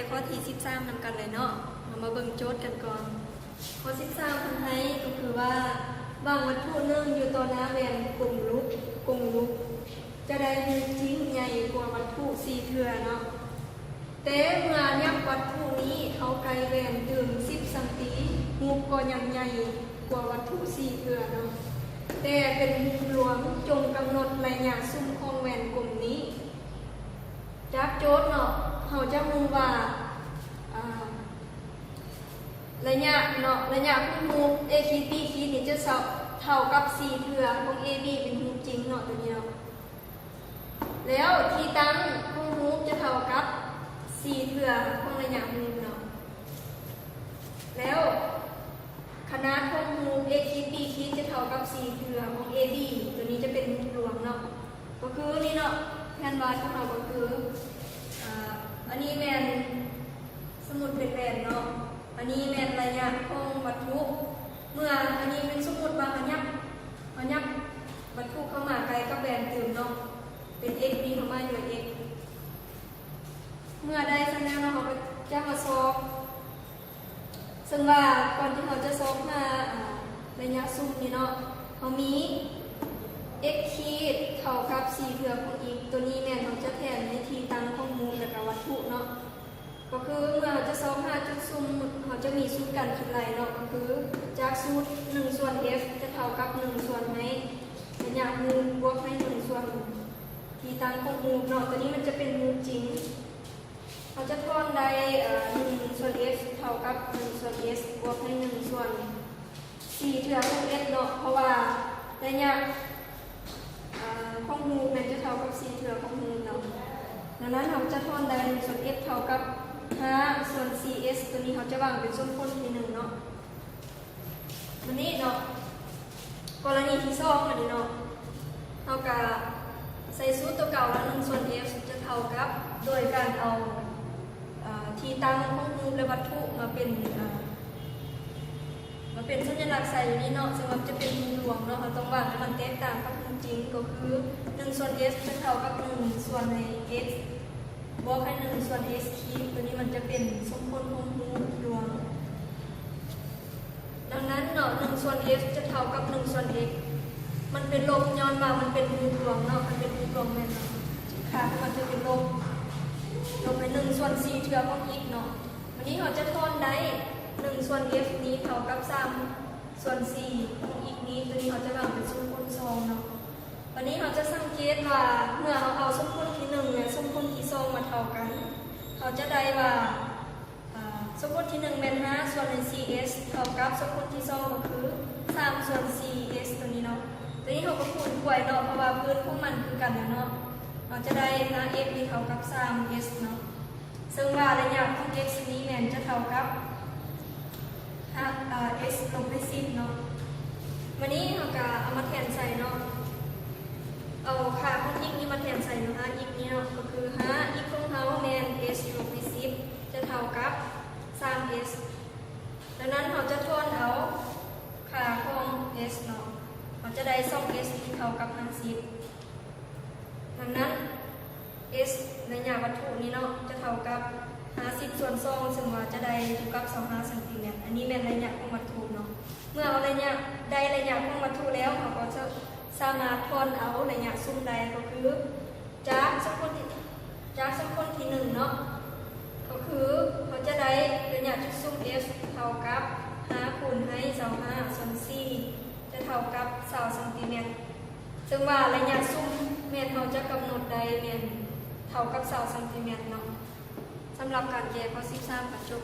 ຂໍ້ທີສິບສາມນຳກັນເລີຍເນາະ. ເຮົາມາເບິ່ງໂຈດກັນກ່ອນ. ຂໍ້ສິບສາມ ເພິ່ນໃຫ້ກໍຄືວ່າ ວາງວັດຖຸໜຶ່ງຢູ່ຕໍ່ໜ້າແວ່ນກົງລຸກ, ກົງລຸກ ຈະໄດ້ຮູບຈິງໃຫຍ່ກວ່າວັດຖຸສີ່ເທື່ອເນາະ. ແຕ່ເມື່ອຫຍັບວັດຖຸນີ້ເຂົ້າໃກ້ແວ່ນຕື່ມສິບຊັງຕີ, ຮູບກໍຍັງໃຫຍ່ກວ່າວັດຖຸສີ່ເທື່ອເນາະ, ແຕ່ເປັນຮູບລວງ. ຈົ່ງກຳນົດໄລຍະຊຸມຂອງແວ່ນກົງນີ້. ຈາກໂຈດເນາະ ເຮົາຈະຮູ້ວ່າ ອາ ໄລຍະເນາະ, ໄລຍະຂອງຮູບ A ຂີດ B ຂີດນີ້ຈະເທົ່າກັບສີ່ເທື່ອຂອງ AB ເປັນຮູບຈິງເນາະ ຕົວນີ້ເນາະ. ແລ້ວທີ່ຕັ້ງຂອງຮູບຈະເທົ່າກັບສີ່ເທື່ອຂອງໄລຍະຮູບເນາະ. ແລ້ວຂະໜາດຂອງຮູບ A ຂີດ B ຂີດຈະເທົ່າກັບສີ່ເທື່ອຂອງ AB ຕົວນີ້ຈະເປັນຮູບລວງເນາະ. ກໍຄືນີ້ເນາະ ແຜນວາດຂອງເຮົາກໍຄື ອາ ອັນນີ້ແມ່ນ ສົມມຸດເປັນແວ່ນເນາະ, ອັນນີ້ແມ່ນໄລຍະຂອງວັດຖຸ. ເມື່ອອັນນີ້ແມ່ນສົມມຸດວ່າເຮົາຫຍັບ ເຮົາຫຍັບວັດຖຸເຂົ້າມາໃກ້ກັບແວ່ນຕື່ມເນາະ ເປັນ x ນີ້ເຮົາໝາຍເຖິງ x. ເມື່ອໄດ້ສ່ຳແລ້ວເນາະ ເຮົາກໍຈະມາຊອກ ເຊິ່ງວ່າກ່ອນທີ່ເຮົາຈະຊອກຫາ ອາ ໄລຍະຊຸມນີ້ເນາະ ເຮົາມີ x ຂີດເທົ່າກັບສີ່ເທື່ອຂອງ x ຕົວນີ້ແມ່ນເຮົາຈະແທນໃນທີ່ຕັ້ງຂອງຮູບ ແລ້ວກໍວັດຖຸເນາະ. ກໍຄືເມື່ອເຮົາຈະຊອກຫາຈຸດຊຸມ ເຮົາຈະມີສູດການຄິດໄລ່ເນາະ ກໍຄືຈາກສູດ ໜຶ່ງສ່ວນ f ຈະເທົ່າກັບໜຶ່ງສ່ວນໃນໄລຍະຮູບ ບວກໃຫ້ໜຶ່ງສ່ວນທີ່ຕັ້ງຂອງຮູບເນາະ. ຕົວນີ້ມັນຈະເປັນຮູບຈິງ. ເຮົາຈະຖອນໄດ້ ເອີ ໜຶ່ງສ່ວນ f ເທົ່າກັບໜຶ່ງສ່ວນ s ບວກໃຫ້ໜຶ່ງສ່ວນສີ່ເທື່ອຂອງ s ເນາະ ເພາະວ່າໄລຍະ ອາ ຂອງຮູບແມ່ນຈະເທົ່າກັບສີ່ເທື່ອຂອງຮູບເນາະ. ດັ່ງນັ້ນເຮົາຈະຖອນໄດ້ໜຶ່ງສ່ວນ f ເທົ່າກັບຫ້າສ່ວນສີ່ s ຕົວນີ້ເຮົາຈະວາງເປັນສົມຜົນທີໜຶ່ງເນາະ. ບາດນີ້ເນາະ ກໍລະນີທີສອງ ບາດນີ້ເນາະ ເຮົາກະໃສ່ສູດຕົວເກົ່າລະ ໜຶ່ງສ່ວນ f ຈະເທົ່າກັບ ໂດຍການເອົາ ເອີ ທີ່ຕັ້ງຂອງຮູບ ແລະ ວັດຖຸມາເປັນ ເອີ ມາເປັນສັນຍະລັກໃສ່ຢູ່ນີ້ເນາະ ເຊິ່ງວ່າມັນຈະເປັນຮູບລວງເນາະ. ເຮົາຕ້ອງວາງໃຫ້ມັນແຕກຕ່າງກັບຮູບຈິງ ກໍຄື ໜຶ່ງສ່ວນ s ຈະເທົ່າກັບໜຶ່ງສ່ວນໃນ x ບວກໃຫ້ໜຶ່ງສ່ວນ s ຂີດ ຕົວນີ້ມັນຈະເປັນສົມຜົນຂອງຮູບລວງ. ດັ່ງນັ້ນເນາະ ໜຶ່ງສ່ວນ f ຈະເທົ່າກັບໜຶ່ງສ່ວນ x ມັນເປັນລົບ ຍ້ອນວ່າມັນເປັນຮູບລວງເນາະ. ຄັນເປັນຮູບລວງແມ່ນເນາະ ຄ່າຂອງມັນຈະເປັນລົບ ລົບໃຫ້ໜຶ່ງສ່ວນສີ່ເທື່ອຂອງ x ເນາະ. ບາດນີ້ເຮົາຈະຖອນໄດ້ໜຶ່ງສ່ວນ f ນີ້ເທົ່າກັບສາມສ່ວນສີ່ຂອງ x ນີ້ ຕົວນີ້ເຮົາຈະວາງເປັນສົມຜົນສອງເນາະ. ບາດນີ້ເຮົາຈະສັງເກດວ່າ ເມື່ອເຮົາເອົາສົມຜົນທີໜຶ່ງ ແລະ ສົມຜົນທີສອງມາເທົ່າກັນ ເຮົາຈະໄດ້ວ່າ ອາ ສົມຜົນທີໜຶ່ງແມ່ນຫ້າສ່ວນໃນສີ່ s ເທົ່າກັບສົມຜົນທີສອງກໍຄືສາມສ່ວນສີ່ s ຕົວນີ້ເນາະ. ຕົວນີ້ເຮົາກໍຄູນຂວາຍເນາະ ເພາະວ່າພື້ນຂອງມັນຄືກັນແລ້ວເນາະ. ເຮົາຈະໄດ້ຫ້າ f ນີ້ເທົ່າກັບສາມ s ເນາະ ເຊິ່ງວ່າໄລຍະຂອງ x ນີ້ແມ່ນຈະເທົ່າກັບ ອາ s ລົບໃຫ້ສິບເນາະ. ບາດນີ້ເຮົາກະເອົາມາແທນໃສ່ເນາະ ເອົາຄ່າຂອງ x ນີ້ມາແທນໃສ່ຢູ່ຫ້າ x ນີ້ເນາະ ກໍຄືຫ້າ x ຂອງເຮົາແມ່ນ s ລົບໃຫ້ສິບ ຈະເທົ່າກັບສາມ s. ດັ່ງນັ້ນເຮົາຈະຖອນເອົາຄ່າຂອງ s ເນາະ ເຮົາຈະໄດ້ສອງ s ທີ່ເທົ່າກັບຫ້າສິບ. ດັ່ງນັ້ນ s ໄລຍະວັດຖຸນີ້ເນາະ ຈະເທົ່າກັບຫ້າສິບສ່ວນສອງ ເຊິ່ງວ່າຈະໄດ້ຢູ່ກັບຊາວຫ້າຊັງຕີແມັດ. ອັນນີ້ແມ່ນໄລຍະຂອງວັດຖຸເນາະ. ເມື່ອເຮົາໄລຍະ ໄດ້ໄລຍະຂອງວັດຖຸແລ້ວ ເຮົາກໍຈະສາມາດຖອນເອົາໄລຍະຊຸມໄດ້ ກໍຄືຈາກສົມຜົນທີ ຈາກສົມຜົນທີໜຶ່ງເນາະ ກໍຄືເຮົາຈະໄດ້ໄລຍະຈຸດຊຸມ f ເທົ່າກັບຫ້າຄູນໃຫ້ຊາວຫ້າສ່ວນສີ່ ຈະເທົ່າກັບຊາວຊັງຕີແມັດ. ເຊິ່ງວ່າໄລຍະຊຸມແມ່ນເຮົາຈະກຳນົດໄດ້ແມ່ນເທົ່າກັບຊາວຊັງຕີແມັດເນາະ. ສຳລັບການແກ້ຂໍ້ສິບສາມກໍຈົບ.